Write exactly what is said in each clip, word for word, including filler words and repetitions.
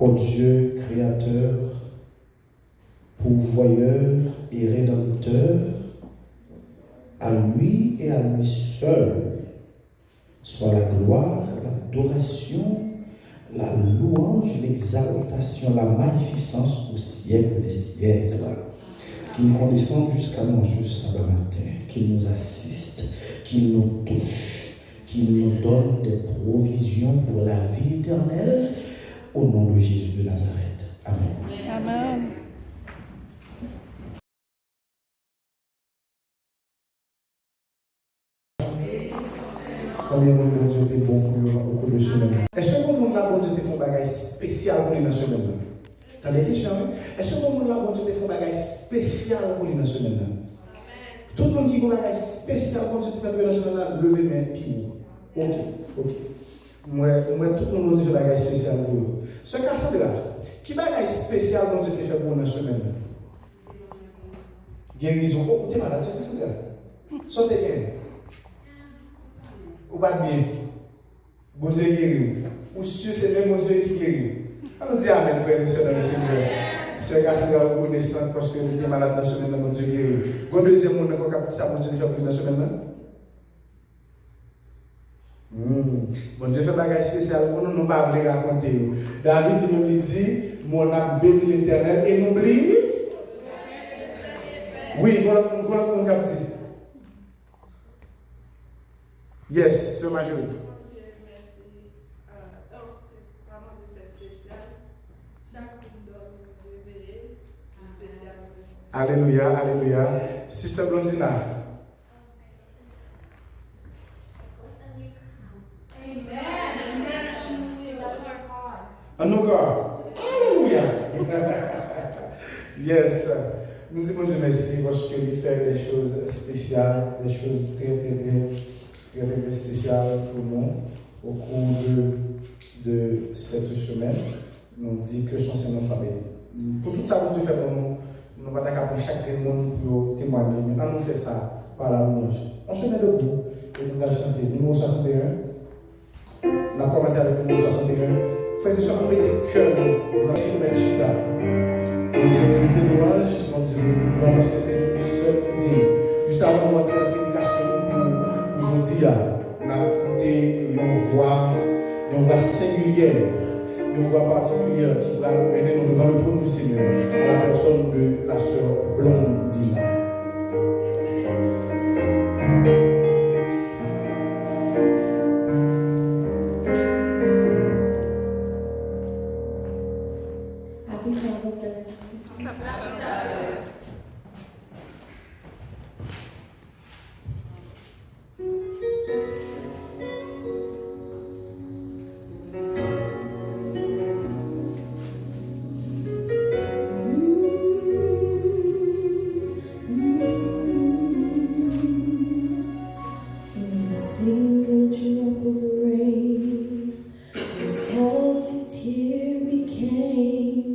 Ô Dieu créateur, pourvoyeur et rédempteur, à lui et à lui seul soit la gloire, l'adoration, la louange, l'exaltation, la magnificence au siècle des siècles. Qu'il condescende jusqu'à nous en ce sabbat matin, qu'il nous assiste, qu'il nous touche, qu'il nous donne des provisions pour la vie éternelle, au nom de Jésus de Nazareth. Amen. Amen. Konbyen moun Bondye te bon pou yo nan, okou de semèn nan? Èske gon moun la Bondye te fè yon bagay espesyal pou li nan semèn nan? Tande kesyon an, wi. Èske gon moun la Bondye te fè yon bagay espesyal pou li nan semèn nan? Tout moun ki gon bagay espesyal Bondye te fè pou yo nan semèn nan, leve men pi wo. Oke, oke. M wè, m wè tout moun Bondye fè bagay espesyal pou yo. Sè Cassandra, ki bagay espesyal Bondye te fè pou ou nan semèn nan? Gerizon. O, ou te malad, sè Cassandra? Sa w te genyen? Ou pa t byen? Bondye geri w. Ou si se menm Bondye ki geri w? Ann nou di amèn, frè e sè nan le Senyè. Sè Cassandra rekonesan paske li te malad nan semèn nan, Bondye geri w. Gon dezyèm moun ankò k ap di sa Bondye te fè pou li nan semèn nan? Hmm. Bondye fè bagay espesyal pou nou, nou pa vle rakonte yo. David li menm li di, mon âme bénit l'Éternel et n'oublie. Wi, gon lòt moun, gon lòt moun k ap di. Yes, sè Majorie. Alelouya, alelouya. Sister Blondina. Ann nou kò. Alelouya. Yes. Nou di Bondye mèsi paske li fè des choses spéciales, des choses très, très, très, très, très, très spéciales pour nous au cours de, de cette semaine. Nou di ke son sen non swa beni. Pou tout sa Bondye fè pou nou, nou pa ta ka pran chak grenn moun pou yo temwaye, men ann nou fè sa pa la louanj. On se met debout e nou pral chante nimewo swasanteyen. N ap kòmanse avèk nimewo swasanteyen. Frè e sè, ann mete kè nou nan, si nou mèt chita. Bondye merite louanj, Bondye merite glwa, paske se li sèl ki diy. Jis avan nou antre nan predikasyon nou pou, pou jodi a, n ap koute yon vwa, yon vwa sengilyè, yon vwa patikilyè ki pral mennen nou devan le trône du Seigneur, à la personne de la sœur Blondina. Apre sa, w ap fè la. Single drop of rain, the salty tear became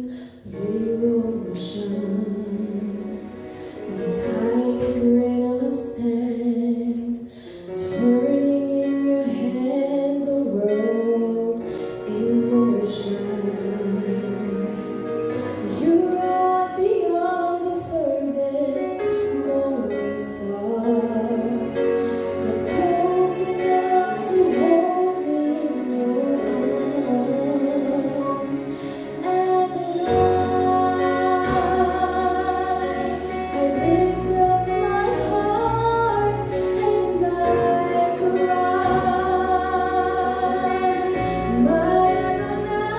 blue ocean. One tiny grain of sand turning in your hand the world in motion. You are beyond the furthest morning star, yet close enough to hold me in your arms. Adonai, I lift up my heart and I cry. My Adonai,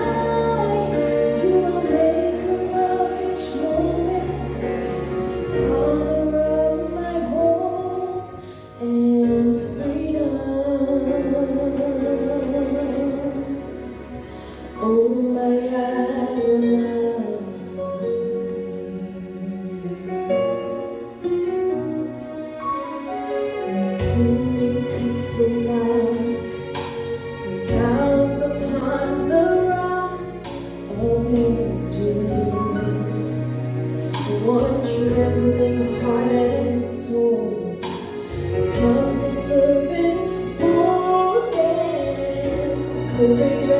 you are maker of each moment, Father of my hope and freedom. Oh, my Adonai. When tingling peaceful night resounds upon the rock of ages, one trembling heart and soul becomes a servant bold and courageous.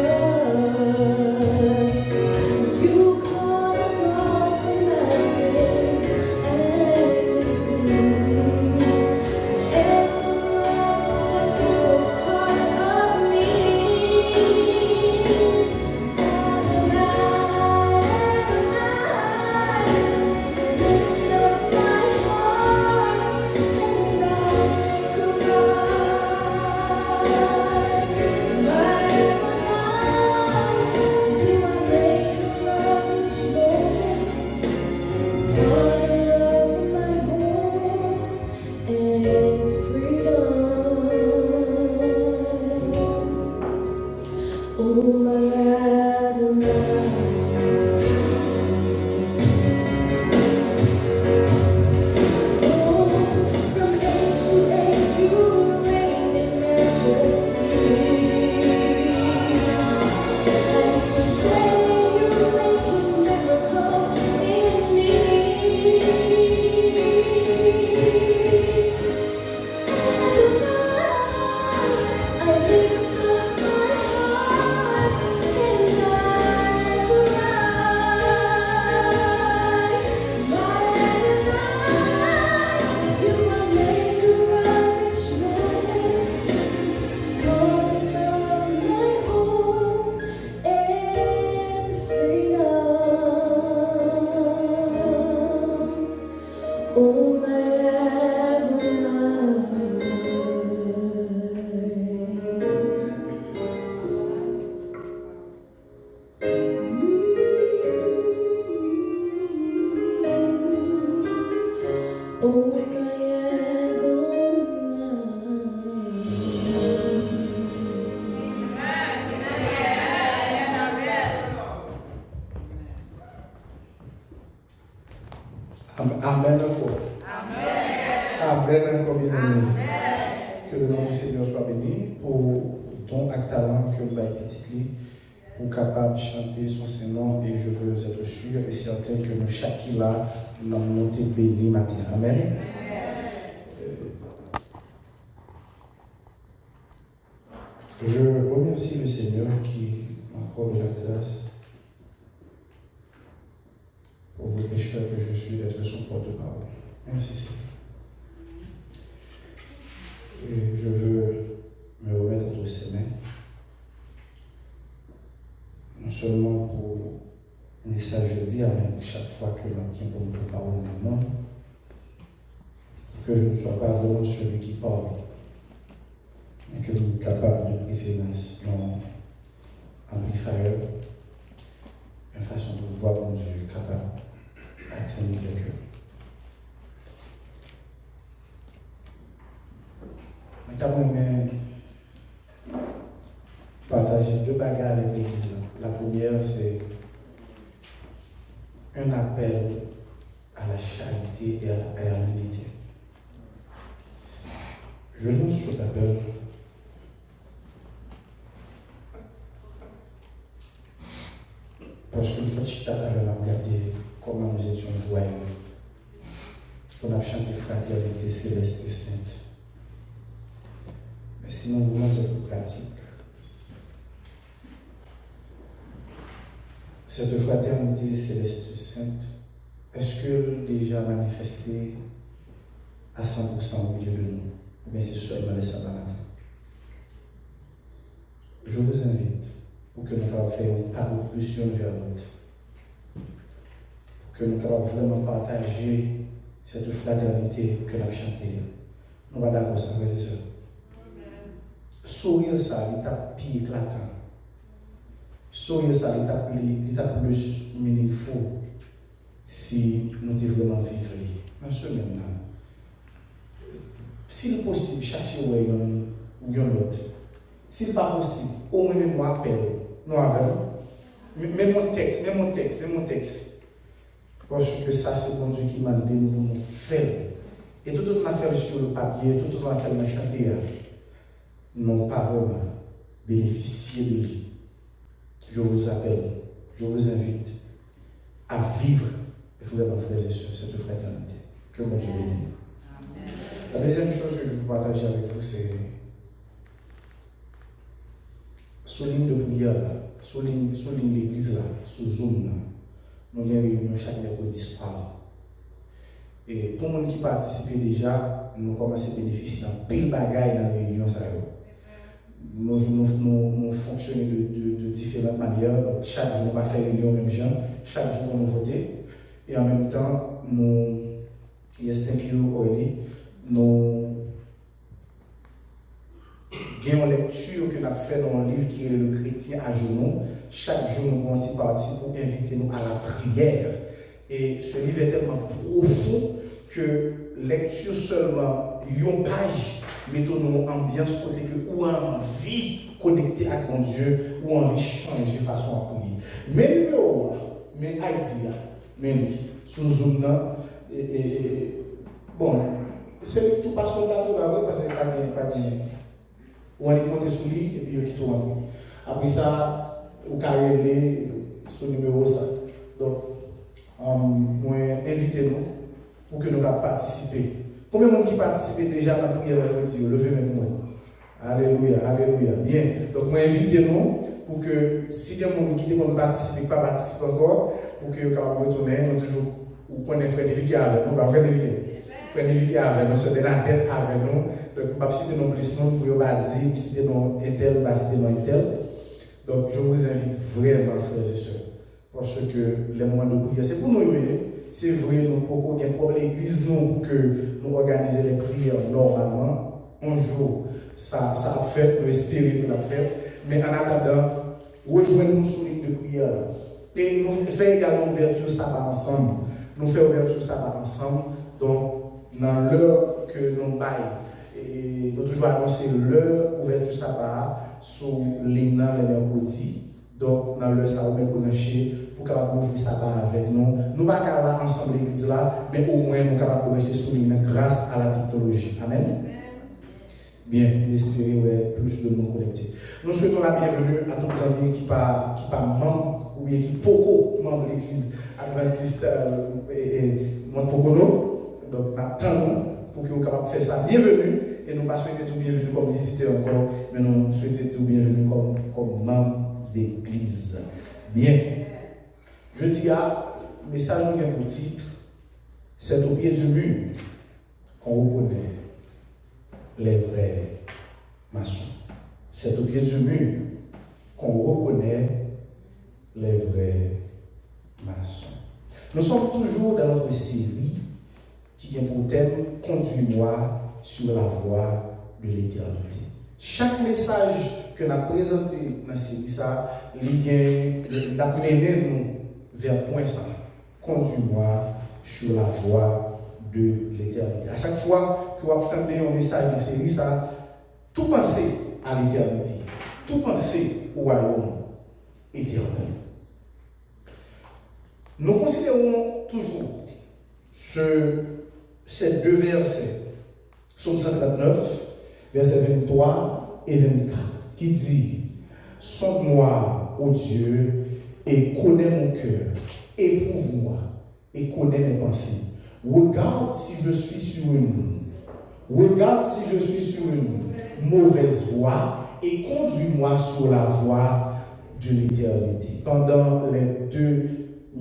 Am- Amèn ankò. Amèn ankò, byeneme. Ke le non di Senyè swa beni pou don ak talan ke l bay pitit li pou kapab chante son sen non, e je veux être sûr et certain ke nou chak ki la, nanm nou te beni maten. Amèn. Euh, Je remercie le Seigneur qui m'accorde la grâce, pauvre pécheur que je suis, d'être son porte-parole. Merci Seigneur. Et je veux me remettre entre ses mains, non seulement pour mesaj jodi a, men chak fwa ke m ap gen pou m pran pawòl nan mond, ke je ne sois pas vraiment celui qui parle, men ke m kapab de preferans yon amplifier, yon fason pou vwa Bondye kapab atenn lè kè. Mwen ta renmen pataje de bagay avèk legliz la. La première, c'est un appel à la charité et à, et à l'unité. Je lance cet appel parce que m sot chita talè, m ap gade comment nous étions joyeux pou n ap chante Fraternité céleste et sainte. Men si nou voulons être pratique, cette fraternité céleste et sainte, èske l deja manifeste à cent pour cent au milieu de nous? Oubyen se sèlman lè saba maten? Je vous invite pou ke nou kapab fè yon pa de plis youn vè lòt. Pou ke nou kapab vrèman pataje cette fraternité ke n ap chante a. Nou pa dakò sa, frè e sè? Sourire sa, li t ap pi eklatan. Sourire sa, li t ap pli, li t ap plis meaningful si nou te vrèman viv li nan semèn nan. Si l posib, chache wè youn, youn lòt. Si l pa posib, omwen menm yon apèl, nou avè m? Men, men yon tèks, men yon tèks, men yon tèks. Paske sa se Bondye ki mande nou pou nou fè l. E toutotan n ap fè l sou papye, toutotan n ap fè l nan chante a, nou pa vrèman benefisye de li. Je vous appelle, je vous invite à vivre vraiment, frères et sœurs, cette fraternité. Que Bondye beni nou. La deuxième chose que je veux partager avec vous, c'est sou liy de priyè la, sou liy, sou liy legliz la, sou Zoom nan, nou gen reyinyon chak mèkredi swa. E pou moun ki patisipe deja, nou kòmanse benefisye anpil bagay nan reyinyon sa yo. Nou, nou, nou, nou fonksyone de, de, de diferan manyè. Donk, chak jou nou pa fè reyinyon menm jan, chak jou gon nouvote. E an menm tan, nou, yes, thank you, Orly. Nou gen yon lèkti ke n ap fè nan yon liv ki rele Le Chrétien à genoux. Chak jou, nou gen yon ti pati pou envite nou à la prière. E ce livre est tellement profond ke lèkti sèlman yon paj mete w nan yon anbyans kote ke ou anvi konekte ak Bondye, ou anvi chanje fason w ap priye. Men nimewo a, men I D a, men li, sou Zoom nan, e, e, e, bon, se li k tou pa sou plato a vre, paske pa gen, pa gen, ou annik monte sou li, epi yo kite w antre. Apre sa, ou ka rele sou nimewo sa. Donk, um, mwen envite nou pou ke nou ka patisipe. Konbyen moun ki patisipe deja nan priyè mèkredi yo? Leve men pou mwen. Alelouya, alelouya. Byen. Donk, mwen envite nou pou ke si gen moun ki te konn patisipe, ki pa patisipe ankò, pou ke yo kapab retounen. Nou toujou, ou konnen frè Nevi ki avè nou, pa frè Nevi ki? Frè Nevi ki avè nou, sè Bernadette avè nou. Donk, m p ap site non plis moun pou yo pa di, m site non entèl, m pa site non entèl. Donk, je vous invite vraiment, frères et sœurs, paske lè moman de priyè, se pou nou yo ye. Se vre, nou poko gen pwòp legliz nou pou ke nou òganize lè priyè nòmalman. Yon jou, sa, sa ap fèt, nou espere ke l ap fèt. Men an atandan, Rejwenn nou sou liy de priyè la. E nou fè egalman ouvèti saba ansanm. Nou fè ouvèti saba ansanm. Donk, nan lè ke nou bay, e nou toujou anonse lè ouvèti saba a sou liy nan lè mèkredi. Donk, nan lè sa a, ou mèt branche pou w kapab louvri saba a avèk nou. Nou pa ka la ansanm legliz la, men omwen nou kapab branche sou liy nan gras a la teknoloji. Amèn. Byen, m espere wè plis de moun konekte. Nou swete la byenveni a tout zanmi ki pa, ki pa manm oubyen ki poko manm Legliz Advantis, e, e, Mòn Pokono. Donk, n ap tann ou pou ke w kapab fè sa. Byenveni, e nou pa swete di w byenveni kòm vizitè ankò, men nou swete di w byenveni kòm, kòm manm legliz. Byen. Jodi a, mesaj nou gen pou tit, C'est au pied du mur qu'on reconnaît les vrais maçons. C'est au pied du mur qu'on reconnaît les vrais maçons. Nous sommes toujours dans notre série ki gen pou tèm Conduis-moi sur la voie de l'éternité. Chak mesaj ke n ap prezante nan seri sa, li gen, l ap mennen nou vè pwen sa. Conduis-moi sur la voie de l'éternité. A chak fwa ke w ap tande yon mesaj nan seri sa, tou panse a letènite, tou panse o wayòm etènèl. Nous considérons toujours ce, ces deux versets, Psaume cent trente-neuf, versets vingt-trois et vingt-quatre, qui dit, Sonde-moi, ô Dieu, et connais mon cœur, éprouve-moi et connais mes pensées. Regarde si je suis sur une, regarde si je suis sur une mauvaise voie et conduis-moi sur la voie de l'éternité. Pendant les deux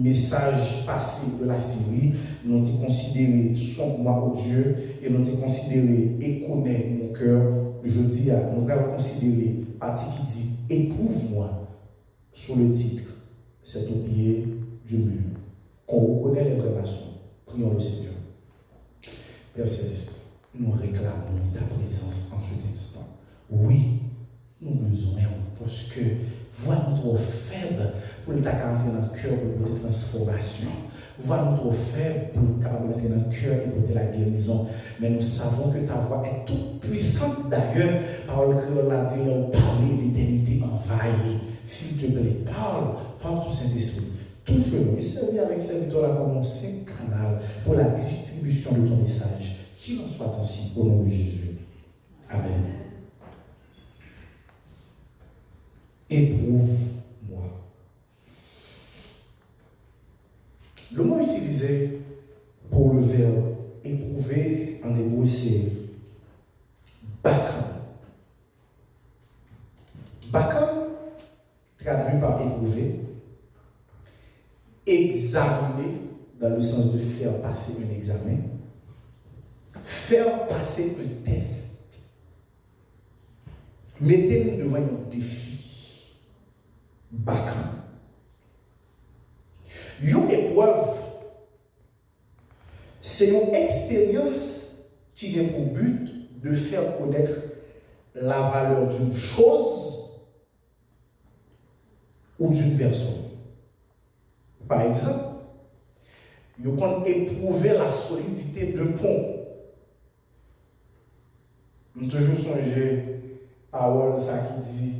mesaj pase de la seri, nou te konsidere Sonde-moi, ô Dieu, e nou te konsidere E connais mon cœur. Jodi a, nou pral konsidere pati ki di Éprouve-moi sous le titre C'est au pied du mur qu'on reconnaît les vrais maçons. Prions le Seigneur. Père Céleste, nous réclamons ta présence en cet instant. Oui, nou bezwen w, paske vwa nou twò fèb pou l ta ka antre nan kè pou l pote transfòmasyon. Vwa nou twò fèb pou l kapab antre nan kè e pote la guérison. Mais nous savons que ta voix est toute puissante. D'ailleurs, pawòl kreyòl la di, lè w pale, letènite anvayi. S'il te plaît, parle par ton Saint-Esprit. Touche nou e sèvi avèk sèvitè la kòm yon senp kanal pour la distribution de ton message. Qu'il en soit ainsi au nom de Jésus. Amèn. Éprouve-moi. Le mot utilisé pour le verbe éprouver en hébreu, c'est bakan. Bakan, traduit par éprouver, examiner, dans le sens de faire passer un examen, faire passer un test. Mete m devan yon defi. Bakan. Yon eprèv se yon eksperyans ki gen pou but de faire connaître la valeur d'une chose ou d'une personne. Pa egzanp, yo konn epwouve la solidite de pon. M toujou sonje pawòl sa ki di,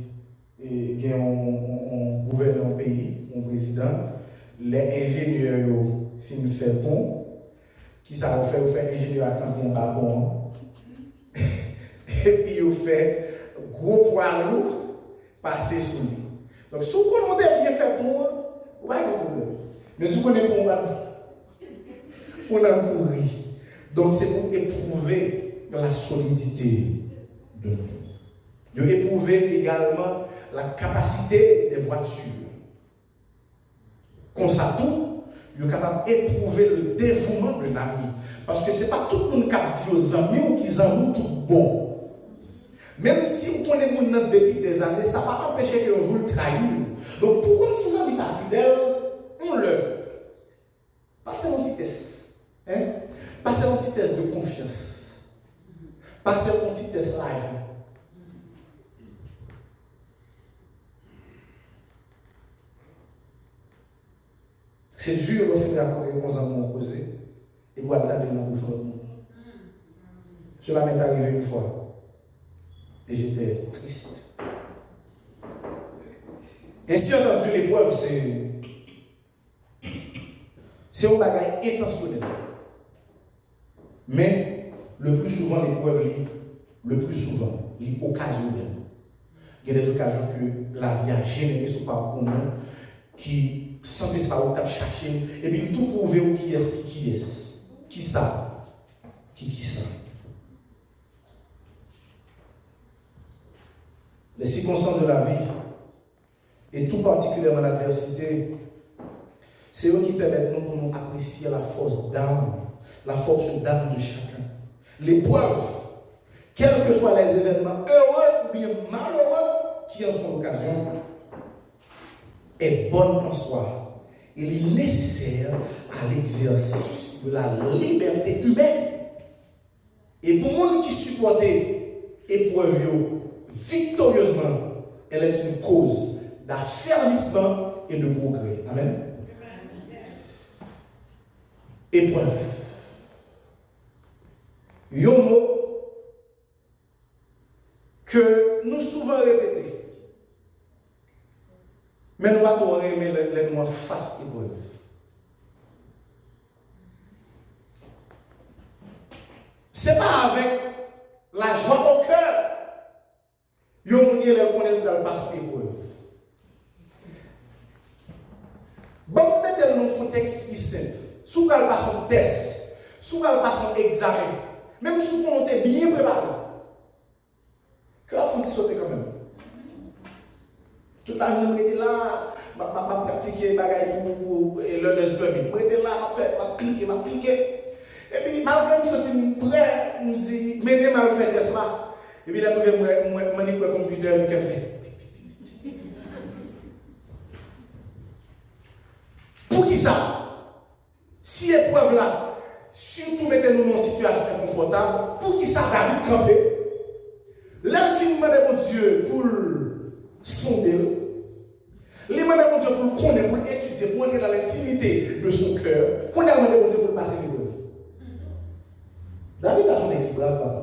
e, gen yon, yon, yon gouvènè yon peyi, yon prezidan, lè enjenyè yo fin fè pon, kisa yo fè? Yo fè enjenyè a kanpe anba pon an, epi yo fè gwo pwa lou pase sou li. Donk, si w konnen w te byen fè pon an, ou pa gen pwoblèm. Men si w konnen pon an pa t bon, ou nan kouri. Donk, se pou epwouve la solidite de pon. Yo epwouve egalman la capacité des voitures. Konsa tou, yo kapab epwouve le dévouement d'un ami. Paske se pa tout moun k ap di yo zanmi w ki zanmi w tout bon. Menm si w konnen moun nan depi dèzane, sa pa anpeche ke yon jou l trayi w. Donk, pou w konn si zanmi sa fidèl, yon lè, pase yon ti tès. Hein? Pase yon ti tès de konfyans. Pase yon ti tès lajan. C'est dur lè w fin rakonte yon zanmi w yon koze, epi w al tande l nan bouch yon lòt moun. Cela m'est arrivé une fois. Et j'étais triste. Ainsi entendu, l'épreuve, c'est, c'est un bagay intentionnel. Men, le pli souvan, leprèv li, le pli souvan, li okazyonèl. Gen des occasions ke lavi a jenere sou pakou nou ki sanble se pa ou k t ap chache l, epi li tou pwouve w kiyès ki kiyès. Kisa? Ki kisa? Les circonstances de la vie et tout particulièrement l'adversité, se yo ki pèmèt nou pou nou apresye la force d'âme, la force d'âme de chacun. L'épreuve, quels que soient les événements heureux ou bien malheureux qui en sont l'occasion, est bonne en soi et il est nécessaire à l'exercice de la liberté humaine. E pou moun ki sipòte eprèv yo viktoryezman, elle est une cause d'affermissement et de progrès. Amen. Eprèv. Yon mo ke nou souvan repete, men nou pa twò renmen lè, lè nou anfas eprèv. Se pa avèk lajwa o kè yon moun ye lè l konnen l pral pase yon eprèv. Ban m mete l nan yon kontèks ki senp. Si w pral pase yon tès, si w pral pase yon egzamen, menm si w konnen w te byen prepare, kè w ap fè yon ti sote kanmenm. Tout lajounen m rete la, m ap, m ap, m ap pratike bagay pou, pou, e, learner's permit. M rete la, m ap fè, m ap klike, m ap klike. Epi, malgre m santi m prè, m di, mennen m al fè tès la. Epi, lè m rive, m wè, m wè, m annik wè konpitè, epi kè m fè. Poukisa? Si eprèv la sitou mete nou nan yon sitiyasyon enkonfòtab, poukisa David kanpe? Lè l fin mande Bondye pou l sonde l, li mande Bondye pou l konnen, pou l etidye, pou l antre nan lentimite de son kè, kounye a l mande Bondye pou l pase l eprèv. David la se yon nèg ki brav, papa.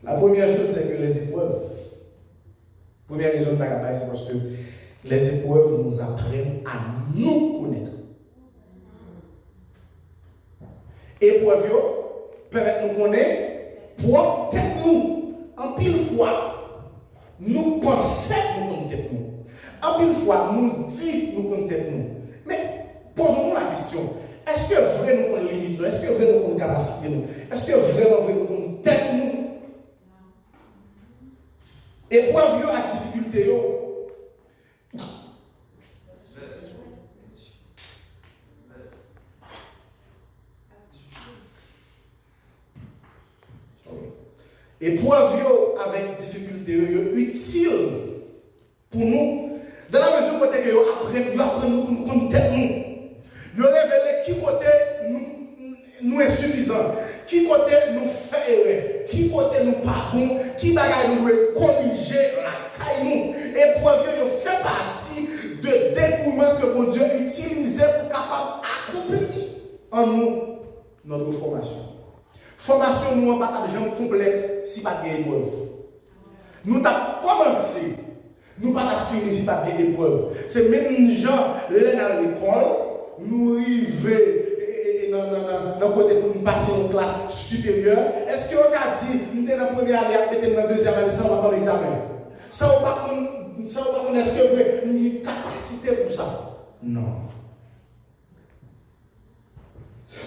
La première chose, c'est que les épreuves Premye rezon m ta ka bay, se paske les épreuves nous apprennent à nous connaître. Eprèv yo pèmèt nou konnen pwòp tèt nou. Anpil fwa, nou panse nou konn tèt nou. Anpil fwa, nou di nou konn tèt nou. Men, poze nou la kesyon, èske vre nou konn limit nou? Èske vre nou konn kapasite nou? Èske vrèman vre nou konn tèt nou? Eprèv yo ak difikilte yo. Eprèv yo avèk difikilte yo, yo itil pou nou, dans la mesure kote ke yo aprann, yo aprann nou pou nou konn tèt nou. Yo revele ki kote nou, nou ensifizan, ki kote nou fè erè, ki kote nou pa bon, ki bagay nou dwe korije lakay nou. Eprèv yo, yo fè pati de dekouyman ke Bondye itilize pou kapab akonpli an nou notre formation. Fòmasyon nou an pa t ap janm konplèt si pa t gen eprèv. Nou t ap kòmanse, nou pa t ap fini si pa t gen eprèv. Se menm jan lè n al lekòl, nou rive, e, e, e, nan, nan, nan, nan kote pou n pase yon klas siperyè. Èske yo ka di, m te nan premye ane, y ap mete m nan dezyèm ane san w pa ban m egzamen? San w pa konn, san w pa konn èske vre m gen kapasite pou sa? Non.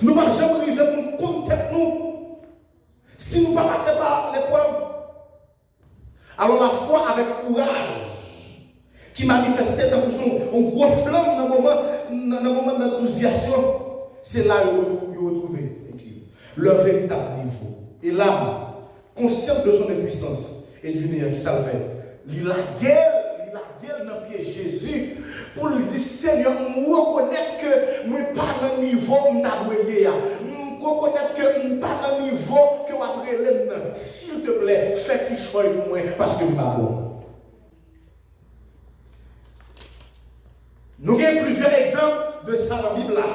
Nou p ap janm rive pou n konn tèt nou si nou pa pase pa leprèv. Alò, lafwa avèk kouraj ki manifeste tankou se yon, yon gwo flanm nan moman, nan, nan moman dantouzyas yo, se la yo retou-, yo retwouve, thank you, lè veritab nivo. E la, consciente de son impuissance et du néant, kisa l fè? Li lage l, li lage l nan pye Jezi pou l di, Senyè, m rekonèt ke mwen pa nan nivo m ta dwe ye a. M rekonèt ke m pa nan nivo ke w ap rele m nan. Silteplè, fè kichòy pou mwen, paske m pa bon. Nou gen plizyè egzanp de sa nan Bib la.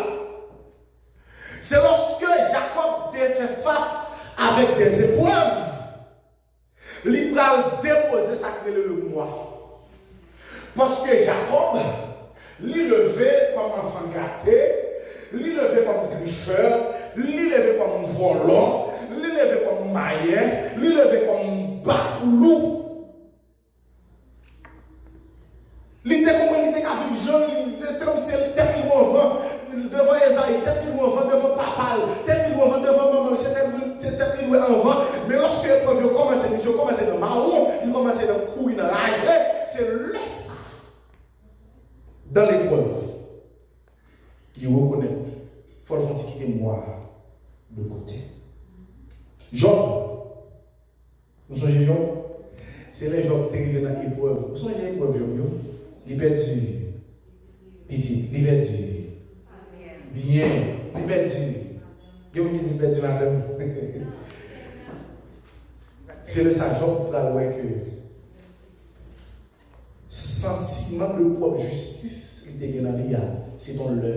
Se lòske Jakòb te fè fas avèk de eprèv, li pral depoze sa k rele lemwa. Paske Jakòb, li leve kòm anfan gate, li leve kòm trichè, li leve kòm vòlò, li leve kòm mayè, li leve kòm bakoulou. Li te konprann li te ka viv jan li, se tankou se tèt li lwe anvan, devan Ezayi, tèt li lwe anvan, devan papa l, tèt li lwe anvan, devan manman l, se tèt li, se tèt li lwe anvan. Men lòske eprèv yo kòmanse, misye kòmanse nan mawon, li kòmanse nan kouri, nan raje, se lè sa, dans l'épreuve, li rekonèt, fò l fè yon ti kite mwa de kote. Jòb, nou sonje Jòb? Se lè Jòb te rive nan eprèv. Ou sonje eprèv Jòb yo? Li pèdi pitit, li pèdi byen, li pèdi. Gen moun ki di l pèdi madanm. Se lè sa Jòb pral wè ke santiman de pwòp jistis li te gen nan li a, se t on lè.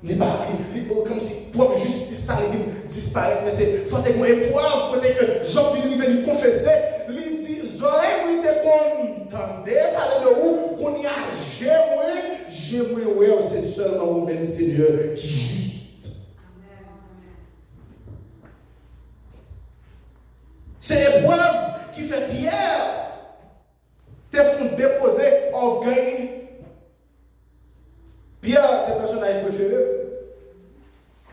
Li pa, li, li, o, kòmsi pwòp jistis sa, li vin disparèt, men se, fò te gen yon eprèv kote ke Jòb vin rive, li konfese, li di, zòrèy mwen te konn tande pale de ou, kounye a je mwen, je mwen wè w, se sèlman ou menm, Senyè, ki jis. Se eprèv ki fè Pyè te fè yon depoze ògèy li. Pyè se pèsonaj prefere m.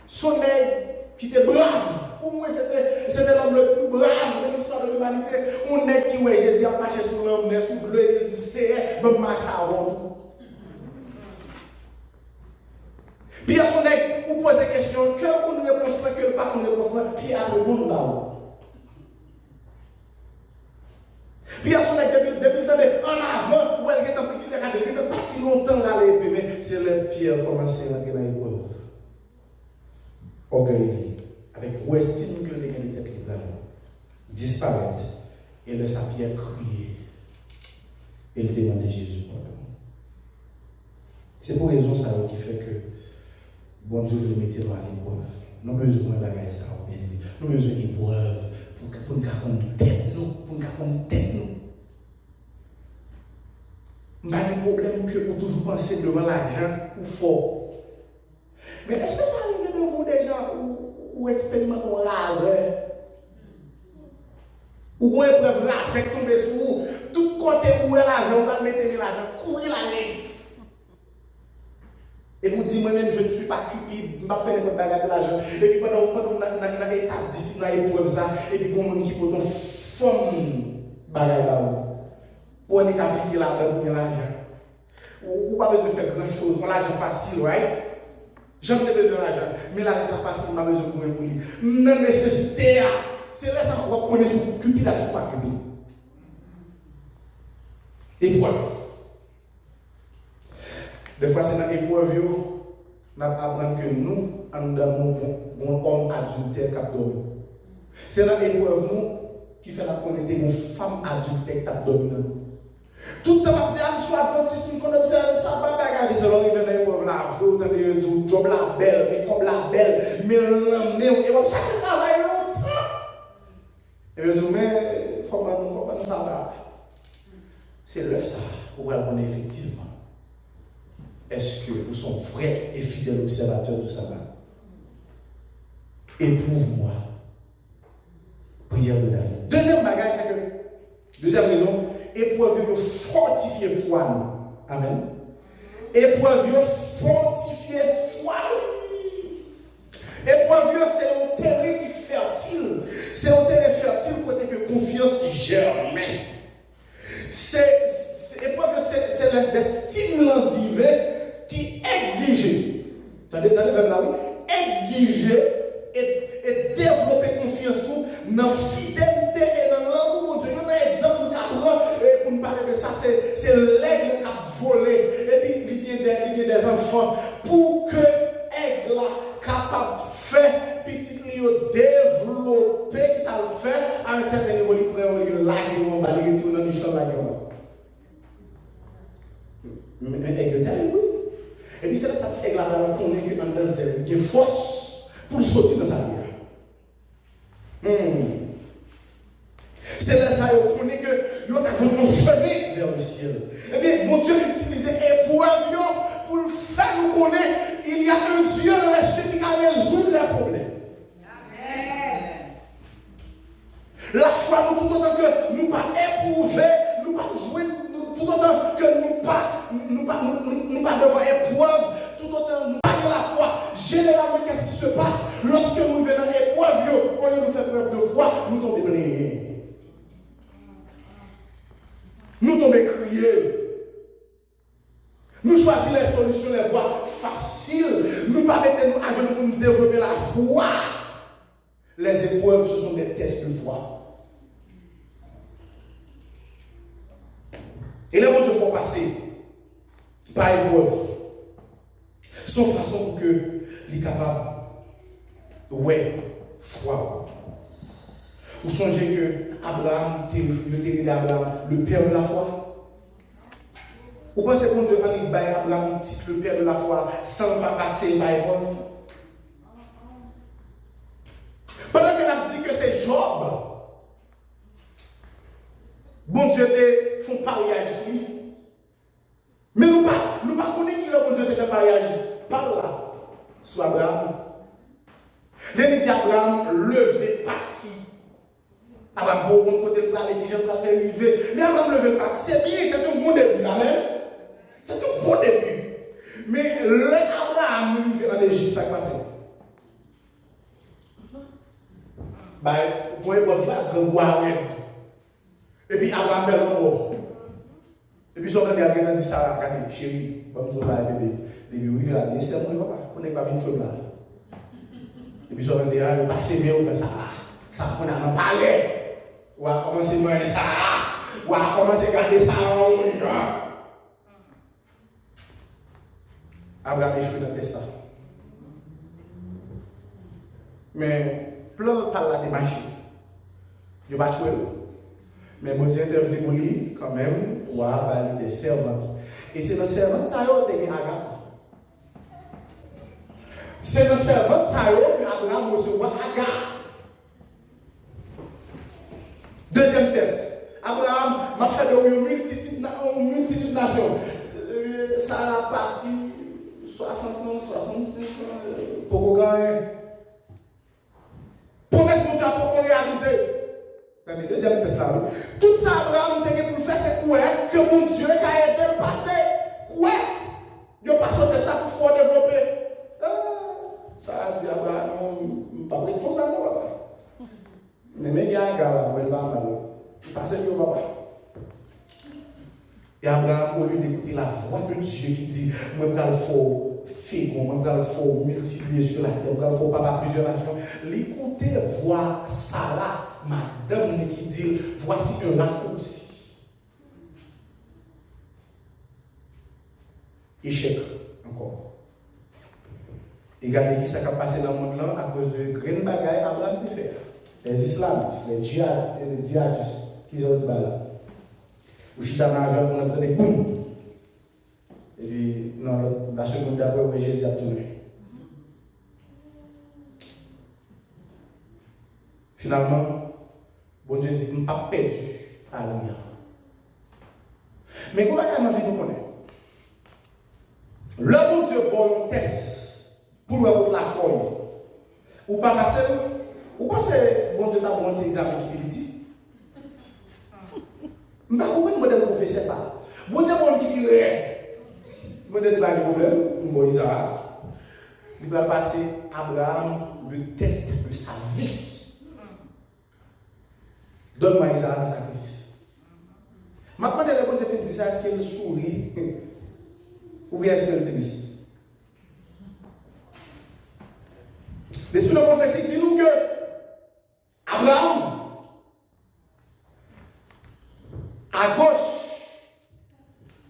Se yon nèg ki te brav. Pou mwen, se te, se te lòm le pli brav de listwa de limanite. Yon nèg ki wè Jezi ap mache sou lanmè, sou dlo, epi l di, Seyè, ban m mache avè w tou. Pyè se yon nèg, ou poze kesyon, ke l konn repons lan, ke l pa konn repons lan, Pyè ap reponn ba ou. Pyè se yon nèg depi, depi l tande ann avan, ou wè l gentan, li gentan gade, li gentan pati lontan l ale epe, men se lè Pyè kòmanse rantre nan eprèv. Ògèy li, avèk gwo èstim ke l te gen de tèt li pral disparèt. E lè sa Pyè kriye, e l te mande Jezi padon. Se pou rezon sa yo ki fè ke Bondye vle mete nou a leprèv. Nou bezwen bagay sa yo, byeneme. Nou bezwen eprèv pou, pou n ka konn tèt nou, pou n ka konn tèt nou. M pa gen pwoblèm ke ou toujou panse devan lajan ou fò. Men èske sa rive devan ou deja, ou, ou eksperimante yon razè? Ou gon eprèv razè k tonbe sou ou. Tout kote ou wè lajan, ou pral mete men lajan, kouri l ale. Epi ou di, mwen menm, je ne suis pas cupide, m p ap fè nenpòt bagay pou lajan. Epi pandan, pandan w nan, nan, nan eta difi, nan eprèv sa, epi gon moun ki pote yon fanm bagay ba ou. Pou annik aplike ladan pou gen lajan. Ou, ou pa bezwen fè gran choz. Yon lajan fasil, right? Jan m te bezwen lajan. Men lavi sa fasil, m pa bezwen goumen pou li. M nan nesesite a. Se lè sa w ap konnen si w cupide ak si w pa cupide. Eprèv. Dèfwa se nan eprèv yo, n ap aprann ke nou, anndan nou, gon, gon òm adiltè k ap dòmi. Se nan eprèv nou ki fè n ap konnen te gon fanm adiltè ki t ap dòmi nan nou. Tout tan m ap di, a, m sou advantis, m konn obsève sabat, bagay, men se lè w rive nan eprèv la, vre, ou tande yo di w, djòb la bèl, men kòb la bèl, men l nan men w, e w ap chache travay lontan. Epi yo di w, men, fò ban nou, fò ban nou sa la. Se lè sa, ou pral konnen efektivman, èske ou se yon vrè e fidèl obsèvatè du sabbat. Éprouve-moi. Priyè de David. Dezyèm bagay, se ke, dezyèm rezon, eprèv yo fòtifye fwa nou. Amèn. Eprèv yo fòtifye fwa nou. Eprèv yo se yon teren ki fètil. Se yon teren fètil kote ke konfyans jèmen. Se, se, eprèv yo se, se lè de stimulans diven ki egzije. Tande, tande vèb la, wi. Egzije e, e devlope konfyans nou nan fidelite e nan lanmou Bondye. Youn nan egzanp nou ka pran, e, pou n pale de sa, se, se lèg lan k ap vole, epi li gen de, li gen de zanfan. Pou ke èg la kapab fè pitit li yo devlope, ki sa l fè, a yon sèten nivo, li pran yo, li lage yo anba, li retire yo nan nich lan, lage yo anba. Men, men èg yo terib, wi. Epi se lè sa ti èg la pral konnen ke anndan zèb li gen fòs pou l soti nan sa li ye a. Hmm. Se lè sa yo konnen ke yo ta jwenn yon chemen vers le ciel. Ebyen, Bondye itilize eprèv yo pou l fè nou konnen il y a un Dieu dans les cieux ki ka rezoud lè pwoblèm. Lafwa nou, toutotan ke nou pa epwouve, nou pa jwenn, nou, toutotan ke nou pa, nou pa, nou, nou, nou pa devan eprèv, toutotan nou pa gen lafwa, jeneralman, qu'est-ce qui se passe? Lòske nou rive nan eprèv yo, olye nou fè prèv de fwa, nou tonbe plenyen. Nou tonbe kriye. Nou chwazi les solutions, les voies faciles. Nou pa mete nou ajenou pou nou devlope lafwa. Les épreuves, ce sont des tests de foi. E lè Bondye fè w pase pa eprèv, se yon fason pou ke li kapab wè fwa w. Ou sonje ke Abraham, te, yo te rele Abraham le père de la foi? Ou panse Bondye annik bay Abraham tit le père de la foi san l pa pase pa eprèv? Pandan ke n ap di ke se Jòb, Bondye te fè yon paryaj sou li. Men nou pa, nou pa konnen kilè Bondye te fè paryaj pa l la sou Abraham. Lè li di Abraham, leve, pati. Abraham poko konn kote l prale, kijan l pral fè rive. Men Abraham leve l pati. Se byen, se te yon bon debi, amèn. Se te yon bon debi. Men lè Abraham rive ann Ejip, sa k pase? Bay, ou konn eprèv ki pa grangou a rèd. Epi Abraham bèl anmò. Epi sa w tande al gentan di Sara, gade, cheri, ban m di w bagay, bebe. Depi w rive la, di, e sè mwen, papa, pou nèg pa vin tchwe m la. Epi sa w tande a, yo pase men yo nan Sara. Sara konn al nan palè. Wa kòmanse manyen Sara. Wa kòmanse gade Sara yon jan. Abraham echwe nan tès sa. Men, plan pa l la te mache. Yo pa tchwe l. Men Bondye entèvni pou li kanmenm, wa a ba li de sèvant. E se nan sèvant sa yo te gen Aga. Se nan sèvant sa yo ke Abraham resevwa Aga. Dezyèm tès. Abraham, m ap fè de ou yon miltitid na-, yon miltitid nasyon. E, Sara pati swasant an, swasannsenk an, e, poko gen anyen. Pwomès Bondye a poko reyalize. Tande dezyèm tès la, wi. Tout sa Abraham te gen pou l fè, se kwè ke Bondye ka ede l pase. Kwè. Yo pase w tès la pou fè w devlope. Ah, Sara di Abraham, non, m p ap ret konsa non, papa. Men, men gen Aga la, mwen l pa mal. Li pase l yo, papa. E Abraham, olye de koute la vwa de Dye ki di, mwen pral fè w fegon, mwen pral fè w miltipliye sou latè, mwen pral fè w papa plizyè nasyon, li koute vwa Sara, madanm li ki di l, voici un raccourci. Echèk ankò. E gade kisa k ap pase nan mond lan akoz de grenn bagay Abraham te fè a. Les islamistes, les djihad, les djihadistes, kijan yo di bagay la? Ou chita nan avyon, moun ap tande boum! Epi nan lòt, la segonn dapre, ou wè Jezi ap tounen. Finalman, Bondye di, m p ap pèdi Ari a. Men gon bagay m anvi nou konnen. Lè Bondye ba w yon tès pou l wè kot lafwa w ye, ou pa pase l, ou panse Bondye ta ba w yon ti egzamen ki pi piti? M pa konprann modèl pwofesè sa. Bondye ba w yon ki pi rèd. Bondye di, pa gen pwoblèm, m ba w Izarak. Li pral pase Abraham le test de sa vie. Donne-moi Isaac en sacrifice. M ap mande lè Bondye fin di sa, èske l souri? Oubyen èske l tris? Lespri nan pwofesi di nou ke Abraham, agoch,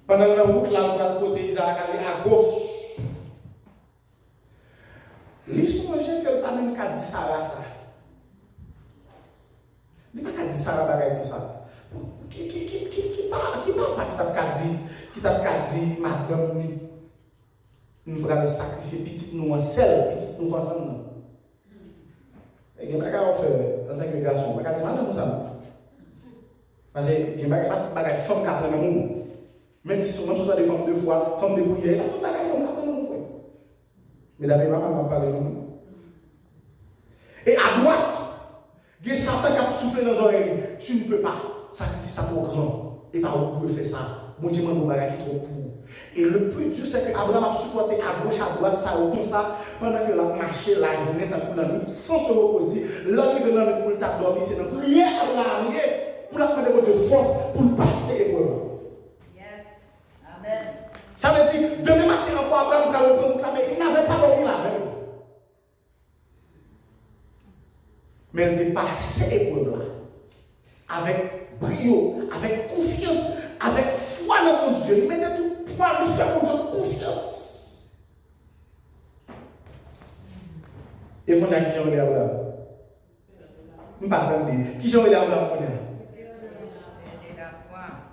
pandan l nan wout la, l pral pote Izaak ale agoch. Li sonje ke l pa menm ka di Sara sa. Li pa ka di Sara bagay konsa. Ki, ki, ki, ki, ki Ki papa ki t ap ka di, ki t ap ka di madanm li, "M pral sakrifye pitit nou an sèl, pitit nou vanzanm nan"? E gen bagay w fè antanke gason, w pa ka di madanm ou sa non. Paske gen bagay, pa tout bagay fanm ka pran nan men w. Menm si se, menm si w ta de fanm de fwa, fanm de priyè, e pa tout bagay fanm ka pran nan men w, frè. Medam, e pa mal m ap pale non. E adwat, gen Satan k ap soufle nan zòrèy li, "Tu ne peux pas, sakrifis sa twò gran, e pa ou k dwe fè sa. Bondye mande yon bagay ki twòp pou ou." E le plus dur, c'est que Abraham ap sipòte agoch adwat sa yo konsa, pandan ke l ap mache lajounen tankou lannwit, san se repoze. Lè l rive lannwit pou l ta dòmi, se nan priyè Abraham ye, pou l ap mande Bondye fòs pou l pase eprèv la. Yes. Amen. Sa vle di, demen maten ankò, Abraham pral reprann wout la, men il n'avait pas dormi la veille. Men l te pase eprèv la avèk briyo, avèk konfyans, avèk fwa nan Bondye. Li mete tout pwa l, li fè Bondye konfyans. E kounye a, kijan w rele Abraham? M pa tande. Kijan w rele Abraham kounye a?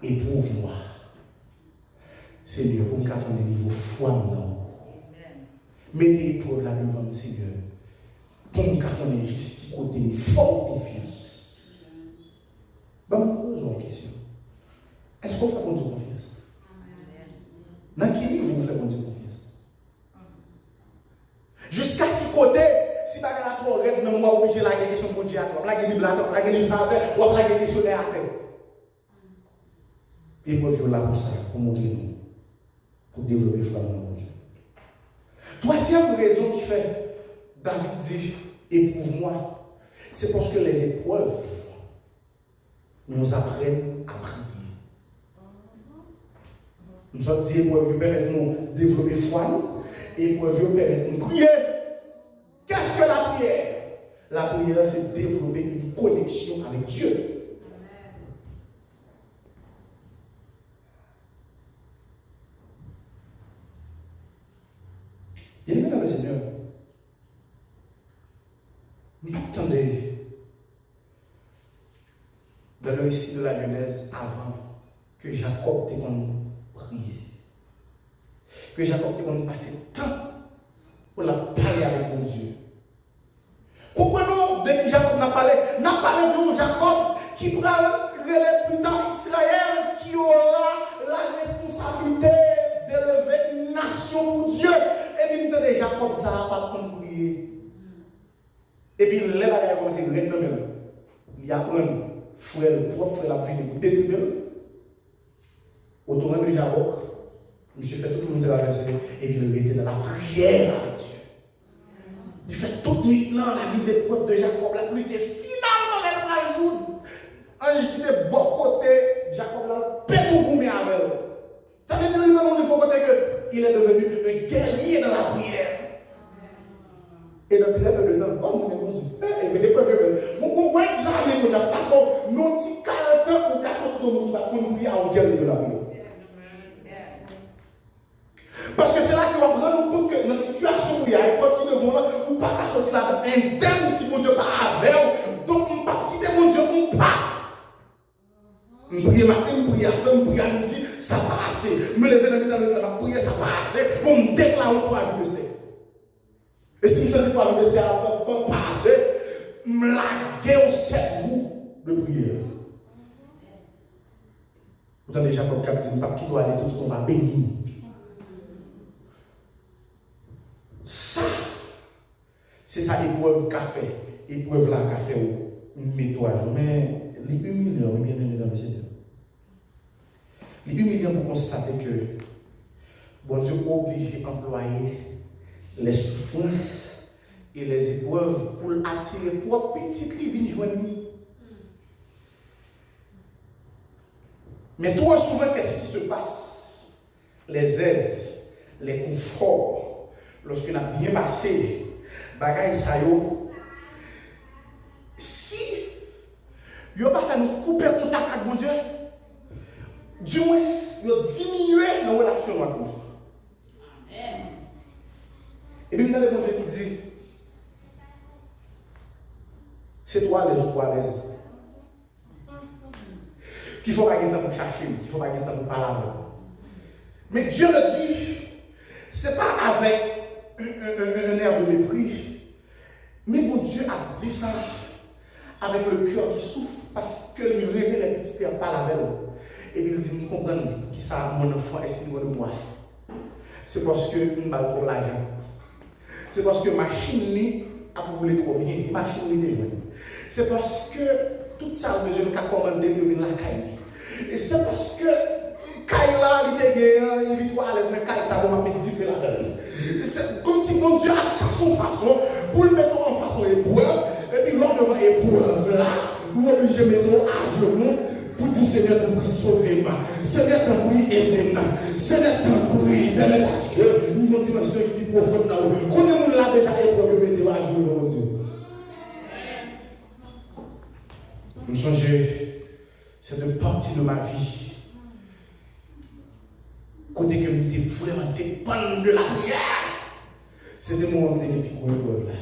Epwouv mwa, Senyè, pou m ka konnen nivo fwa m nan ou. Mete eprèv la devan m, Senyè, pou m ka konnen jis ki kote m fè w konfyans. Ban m poze w yon kesyon. Èske w fè Bondye konfyans? Nan ki nivo w fè Bondye konfyans? Jiska ki kote, si bagay la twò rèd nan men w, w ap oblije lage kesyon Bondye atè, w ap lage Bib la atè, w ap lage liv sa atè, w ap lage kesyonè atè? Eprèv yo la pou sa, pou montre nou, pou devlope fwa nou nan Bondye. Twazyèm rezon ki fè David di, "Éprouve-moi", se paske les épreuves nous apprennent à prier. M sot di eprèv yo pèmèt nou devlope fwa nou, eprèv yo pèmèt nou priye. Qu'est-ce que la prière? La prière, c'est développer une connexion avec Dieu. Byeneme nan Senyè, m pa t tande dans le récit de la Genèse avan ke Jakòb te konn priye, ke Jakòb te konn pase tan pou l ap pale avèk Bondye. Konprann nou de ki Jakòb n ap pale? N ap pale de yon Jakòb ki pral rele pita Izrayèl, qui aura la responsabilité d'élever une nation pour Dieu. Epi m tande Jakòb sa a pa t konn priye. Epi lè bagay yo kòmanse rèd nan men l, li aprann frè l, pwòp frè l ap vini pou detwi men l. Au torrent de Jabbok, misye fè tout moun travèse, epi l rete nan lapriyè avèk Dye. Li fè tout nwit lan, la nuit d'épreuve de Jacob, la pluie était finalman lè l pral jou. Anj ki te bò kote Jakòb la, l pete goumen avè l. Sa vle di, li rive nan nivo kote ke il est devenu un guerrier dans la prière. E nan trè pe de tan, oh, moun yo di, eh, eh, men eprèv yo bèl. Bon, bon, wè egzamen Bondye ap pase w, nan ti kal tan ou ka soti nan moun ki pa t konn priye a yon guerrier de la prière. Paske se la ke w ap rann ou kont ke nan sitiyasyon ou ye a, eprèv ki devan w lan, ou pa ka soti ladan endèm si Bondye pa avè w. Donk, m p ap kite Bondye yon pa. M priye maten, m priye aswè, m priye a midi, sa pa ase. M leve nan mitan lannuit la, m ap priye, sa pa ase. Bon, m deklare twa jou Estè. E si m santi twa jou Estè a pa, pa, pa ase, m lage yon sèt jou de priyè. Ou tande Jakòb k ap di, "M p ap kite w ale toutotan w pa beni m." Sa, se sa eprèv ka fè. Eprèv la ka fè w mete w ajou. Men, li imilyan, wi, byeneme nan Senyè. Li imilyan pou konstate ke Bondye oblije anplwaye les souffrances et les épreuves pou l atire pwòp pitit li vin jwenn li. Men twò souvan, qu'est-ce qui se passe? Les aises, les conforts, lòske n ap byen pase, bagay sa yo, si yo pa fè nou koupe kontak ak Bondye, dimwens, yo diminye nan relasyon nou ak Bondye. Epi m tande Bondye ki di, se twò alèz ou twò alèz. Ki fè w pa gen tan pou chache m, ki fè w pa gen tan pou pale avè m. Men Dye di, se pa avèk un, un, un, un, un air de mépris, men Bondye ap di sa avèk le cœur qui souffre, paske li renmen lè pitit li ap pale avè l. Epi l di, m konprann poukisa mon enfant est si loin de moi. Se paske m ba l twòp lajan. Se paske machin li ap woule twò byen. E machin li te jwenn. Se paske tout sa l bezwen, l ka kòmande l, yo vin lakay li. E se paske kay la li te gen an, li twò alèz nan kay sa, bon, m ap met dife ladan l. Se kòmsi Bondye ap chache yon fason pou l mete w an fason eprèv, epi lè w devan eprèv la, ou oblije mete w ajenou pou di, Senyè, tanpri, sove m. Senyè, tanpri, ede m. Senyè, tanpri, pèmèt aske m gen yon dimansyon ki pi pwofon nan ou. Konbyen moun la deja eprèv yo mete yo ajenou devan Bondye? M sonje, se de pati de ma vi kote ke m te vrèman depann de lapriyè. Se te moman m te gen pi gwo eprèv la.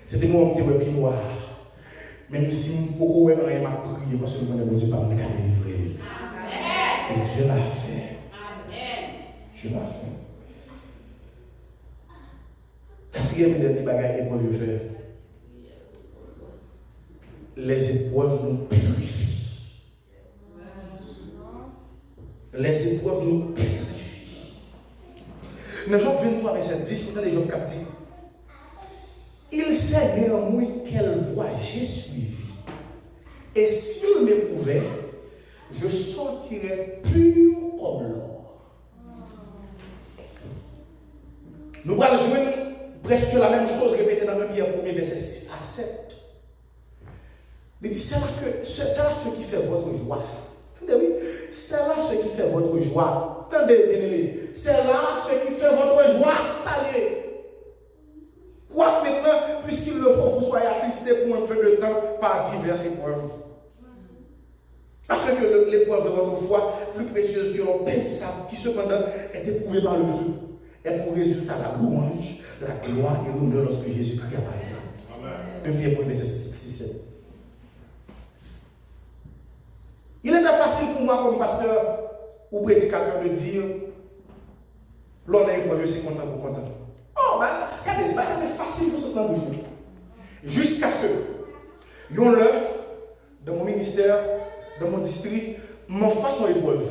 Se te moman m te wè pi nwa. Menm si m poko wè anyen, m ap priye paske m konnen Bondye pa mwen ka delivre m. E Dye l'a fè. Dye l'a fè. Katriyèm e dènye bagay eprèv yo fè. Les épreuves nous purifient. Les épreuves nous purifient. Nan Jòb venntwa, vèsè dis, ou tande Jòb k ap di, Il sait néanmoins quelle voie j'ai suivie. Et s'il m'éprouvait, je sortirais pur comme l'or. Nou pral jwenn prèske la menm choz repete nan men Pyè premye, vèsè sis a sèt. Li di, c'est là que, c'est, c'est là ce qui fait votre joie. Tande, wi. C'est là ce qui fait votre joie. Tande, bien-aimé. C'est là ce qui fait votre joie. Sa l ye. Quoique maintenant, puisqu'il le faut, vous soyez attristés pour un peu de temps par diverses épreuves. Afin que le- l'épreuve de votre foi, plus précieuse que l'or périssable, qui cependant est éprouvée par le feu, ait pour résultat la louange, la gloire et l'honneur lorsque Jésus-Christ apparaîtra. Amen. Un Pierre un, verset six, six, sept. Il était facile pour moi comme pasteur ou prédicateur de dire, lè w nan eprèv yo, se kontan pou kontan. Oh, ba, gade, se pa tande fasil pou sot nan bouch mwen. Jiskaske, yon lè, dans mon ministère, dans mon district, m anfas yon eprèv.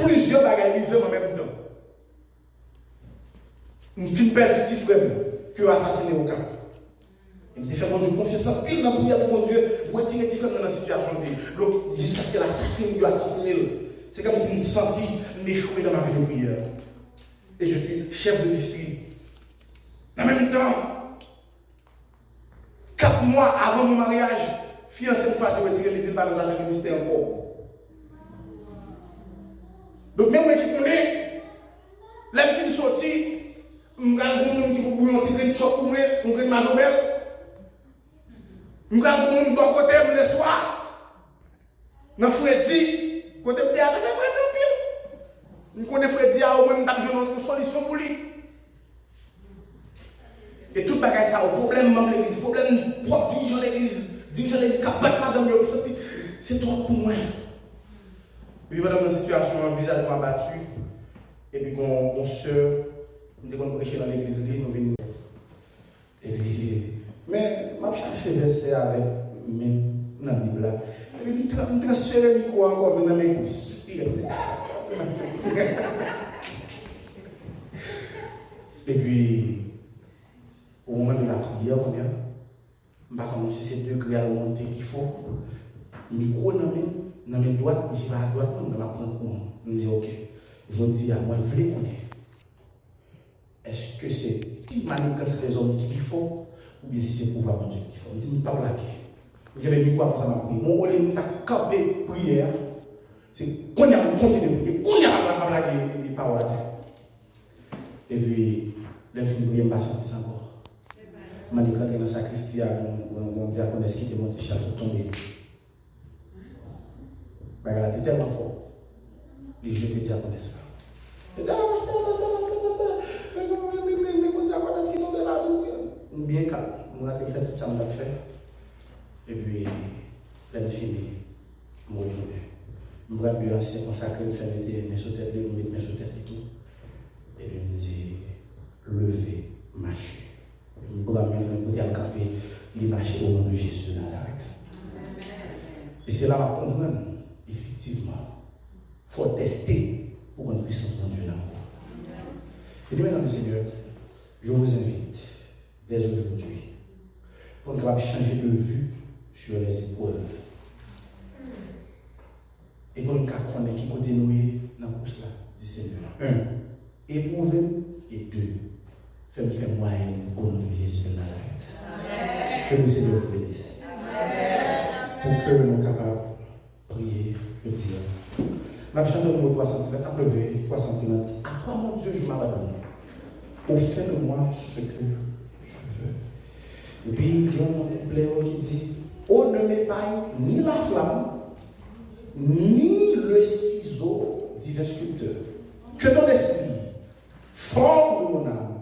Plizyè bagay rive m an menm tan. M fin pèdi ti frè m ke yo asasinen Okap. E m te fè Bondye konfyans anpil nan priyè pou Bondye retire ti frè m nan nan sitiyasyon l te ye. Donk, jiskaske l asasinen, yo asasinen l, se kòmsi m santi m echwe nan ma vi de priyè. E je suis chef de district. Nan menm tan, kat mwa avan mon maryaj, fiyanse m chwazi retire l, li di l pa nan zafè ministè ankò. Donk, men mwen ki konnen, lè m fin soti, m pral gon moun ki pou bouyi yon ti grenn chòp pou mwen, yon grenn mazonbèl. M pral gon moun bò kote m leswa. Nan fredi, kote m te a te fè fredi anpil. M konnen fredi a, omwen m t ap jwenn yon solisyon pou li. E tout bagay sa yo, pwoblèm manm legliz, pwoblèm pwòp dirijan legliz, dirijan legliz k ap bat madanm yo, m santi se twòp pou mwen. Epi pandan m nan sitiyasyon an, vizaj mwen abati, epi gon, gon sè, m te konn preche nan legliz li, nou vin Epi, men, m ap chache vèsè avèk men nan Bib la. Epi, m tra- m transfere mikwo a ankò vin nan men Kris. Epi, m di, ah! Epi, o moman de la priyè, kounye a, m pa konn si se degre a l monte ki fò. Mikwo nan men, nan men dwat, misye pa a dwat mwen, men m ap pran kou an. M di, oke, jodi a, mwen vle konnen. Èske se ti manigans lèzòm ki pi fò, oubyen si se pouvwa Bondye ki pi fò? M di, m p ap lage. M kenbe mikwo a konsa, m ap priye. Bon, olye m ta kanpe priyè a, se kounye a m kontinye priye. Kounye a m ap lage pawòl atè. Epi, lè m fin priye, m pa santi sa ankò. M annik rantre nan sakristi a, gon, gon, gon dyakonès ki te monte chal sot tonbe. Bagay la te tèlman fò, li jete dyakonès la. Li di, ah, pastè, pastè, pastè, pastè, men, men, men, men, men, gon dyakonès ki tonbe la, vin priye. M byen kalm, m rantre, m fè tout sa m t ap fè. Epi, Lè n fini, m retounen. M pran de ansyen konsakre, m fè mete men sou tèt li, m met men sou tèt li tou. Epi m di, leve, mache. Epi m pran men l, men kote al kanpe, li mache o non de Jezi de Nazarèt. E se la m ap konprann, efektivman, fò w tèste pou w konn pwisans Bondye nan ou. Ebyen, mesdames et messieurs, je vous invite dès aujourd'hui, pou n kapab chanje de vue sur les épreuves. E pou n ka konnen ki kote nou ye nan kous la, di Senyè, en, epwouve m, e de, fè m fè mwayèn o non de Jezi de Nazarèt. Que le Seigneur vous bénisse. Pou ke nou kapab priye jodi a. N ap chante nimewo twa san trant, n ap leve twa san trant. À toi, mon Dieu, je m'abandonne. Au fais de moi ce que tu veux. Epi, gen yon kouplè ki di, oh, ne m'épargne ni la flamme, ni le ciseau, divin sculpteur. Que ton esprit forme mon âme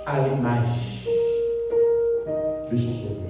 à l'image de son sauveur.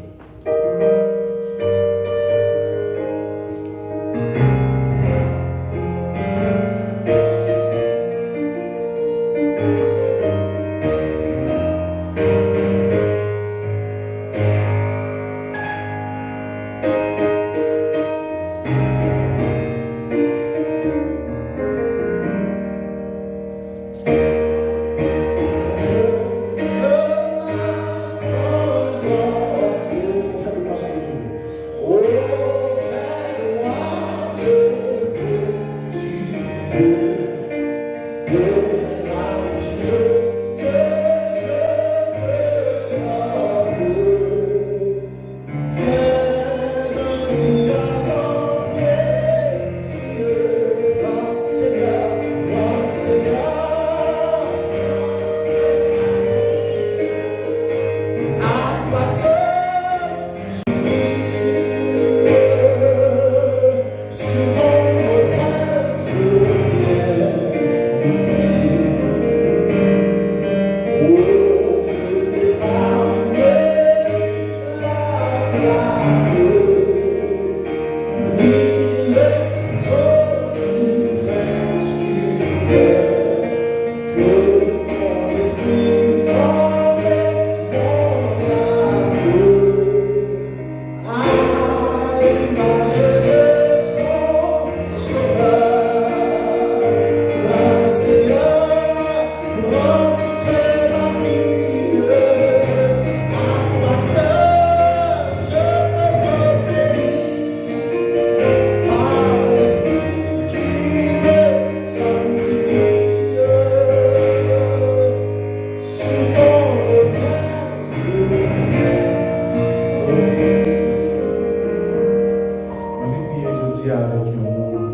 Mwen vin priye jodi a avèk yon moun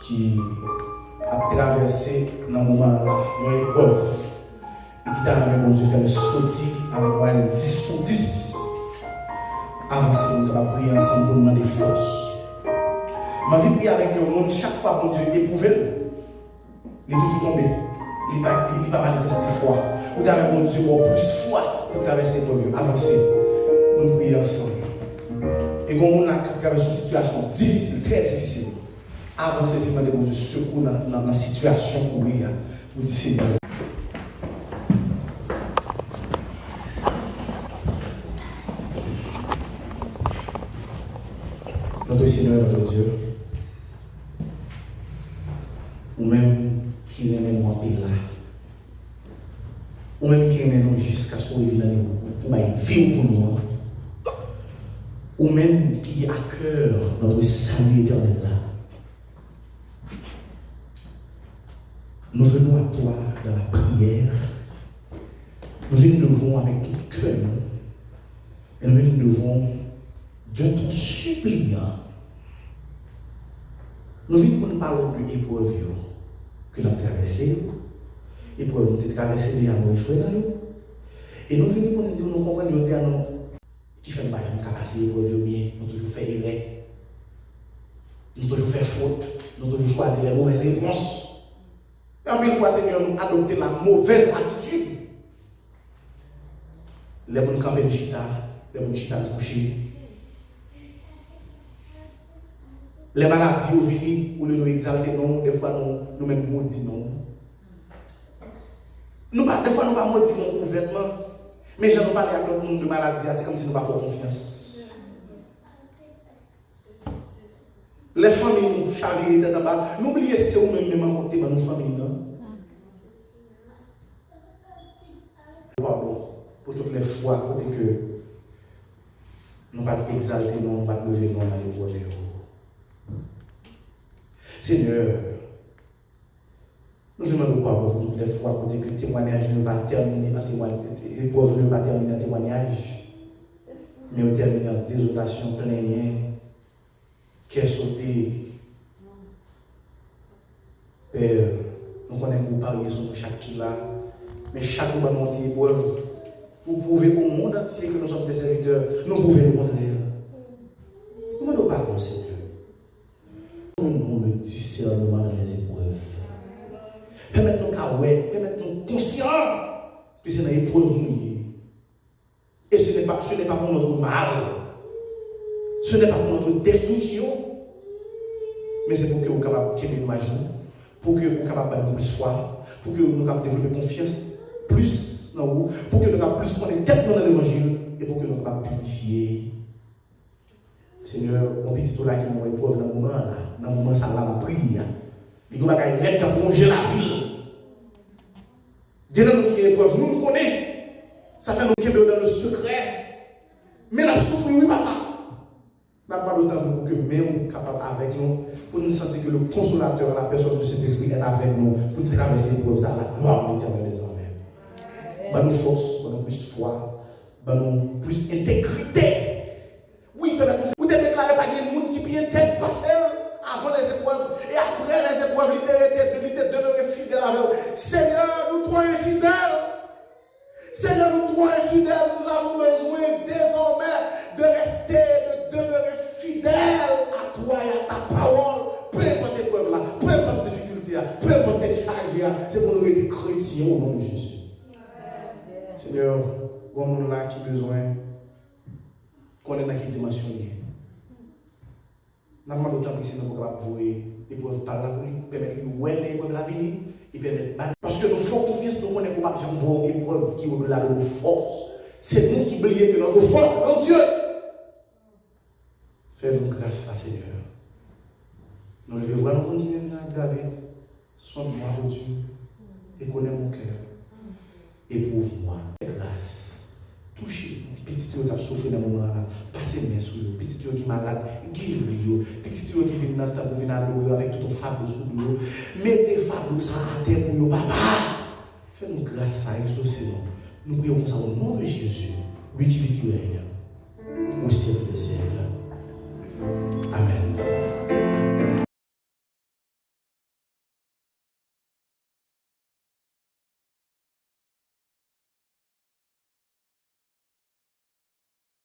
ki ap travèse nan moman la yon eprèv e ki ta renmen Bondye fè l soti avèk mwayèn dis sou dis. Avanse pou n kapab priye ansanm pou n mande fòs. Mwen vin priye avèk yon moun, chak fwa Bondye epwouve l, li toujou tonbe. Li pa, li, li pa manifeste fwa. Ou ta renmen Bondye ba w plis fwa pou travèse eprèv yo. Avanse pou n priye ansanm. E gen yon moun la k ap travèse yon sitiyasyon difisil, trè difisil. Avanse vin mande Bondye sekou nan, nan, nan sitiyasyon ou ye a. Ou di, Senyè, notre Seigneur, notre Dieu, ou menm ki renmen nou anpil la, ou menm ki renmen nou jiskaske w rive nan nivo pou bay vi w pou nou an, ou menm ki a cœur notre salut éternel la, nous venons à toi dans la prière. Nous venons devant avec tout cœur, nous. Et nous venons devant de ton suppliant. Nou vin pou n pale w de eprèv yo ke n ap travèse yo. Eprèv nou te travèse deja, nou echwe nan yo. E nou vini pou n di w nou konprann jodi a nou ki fè nou pa janm ka pase eprèv yo byen, nou toujou fè erè. Nou toujou fè fot, nou toujou chwazi les mauvaises réponses. E anpil fwa, Senyè, nou adopte la mauvaise attitude. Lè pou n kanpe, n chita, lè pou n chita, n kouche. Lè maladi yo vini, olye nou egzalte non w, dèfwa nou, nou menm modi non w. Nou pa, dèfwa nou pa modi non w ouvètman, men jan nou pale ak lòt moun de maladi a, se kòmsi nou pa fè w konfyans. Lè fanmi nou chavire tèt anba, nou bliye si se ou menm menm ankò ki te ban nou fanmi nan. Padon pou tout lè fwa kote ke nou pa t egzalte non w, nou pa t leve non w nan eprèv yo. Senyè, nou vle mande w padon pou tout lè fwa kote ke temwanyaj nou yo pa tèmine an temwanyaj, eprèv nou yo pa tèmine an temwanyaj, men yo tèmine an dezòlasyon, plenyen, kè sote. Pè, nou konnen ke w parye sou nou chak ki la, men chak ou ban nou yon ti eprèv pou pwouve au monde entier que nous sommes tes serviteurs, nou pwouve le contraire. Nou mande w padon, Senyè. Donne-nous le discernement dans les épreuves. Pèmèt nou ka wè, pèmèt nou konsyan ke se nan eprèv nou ye. Et ce n'est pas, ce n'est pas pour notre mal, ce n'est pas pour notre destruction, men se pou ke ou kapab kenbe nou ajou, pou ke ou kapab ba nou plis fwa, pou ke nou kapab devlope konfyans plis nan ou, pou ke nou kapab plis konnen tèt nou nan levanjil, e pou ke nou kapab pirifye. Senyè, gon pitit ou la ki nan yon eprèv nan moman an la, nan moman sa la m ap priye a. Li gon bagay rèd k ap wonje lavi l. Gen nan nou ki gen eprèv, nou, nou konnen. Sa fè nou kenbe yo dans le secret. Men n ap soufri, wi, papa. N ap mande w tanpri pou ke men w kapab avèk nou, pou n santi ke le Consolateur, la personne du Saint-Esprit, est avec nous, pou n travèse eprèv sa a, la gloire de l'Éternel désormais. Ban nou fòs, ban nou plis fwa, ban nou plis entegrite. Wi, pèmèt nou fè. Ou te deklare pa gen moun ki pi entèg pase l avan lèzeprèv, e apre lèzeprèv, li te rete, li te demere fidèl avè w. Senyè, nou twò enfidèl. Senyè, nou twò enfidèl. Nous avons besoin désormais de rester, de demeurer fidèle à toi et à ta parole. Peu importe eprèv la, peu importe difikilte a, peu importe tèt chaje a, se pou nou rete kretyen o non de Jezi. Senyè, gon moun la ki bezwen konnen nan ki dimansyon li ye. N ap mande w tanpri, Senyè, pou w kapab voye eprèv pa l la pou li, pèmèt li wè lè eprèv la vini, e pèmèt ba l. Paske nou fè w konfyans, nou konnen ke w p ap janm voye yon eprèv ki odela de nos forces. Se nou ki bliye ke notre force est en Dieu. Fè nou gras sa, Senyè. Nou leve vwa, nou kontinye nan ak David. Sonde-moi, ô Dieu, et connais mon cœur. Éprouve-moi. Fè gras. Touche nou. Pitit yo k ap soufri nan moman an la. Pase men sou yo. Pitit yo ki malad, geri yo. Pitit yo ki vin nan tanp pou vin adore yo avèk tout yon fado sou do yo. Mete fado sa a atè pou yo, papa. Fè nou gras sa, egzose nou. Nou priye konsa o non de Jezi, lui qui vit, qui règne au siècle.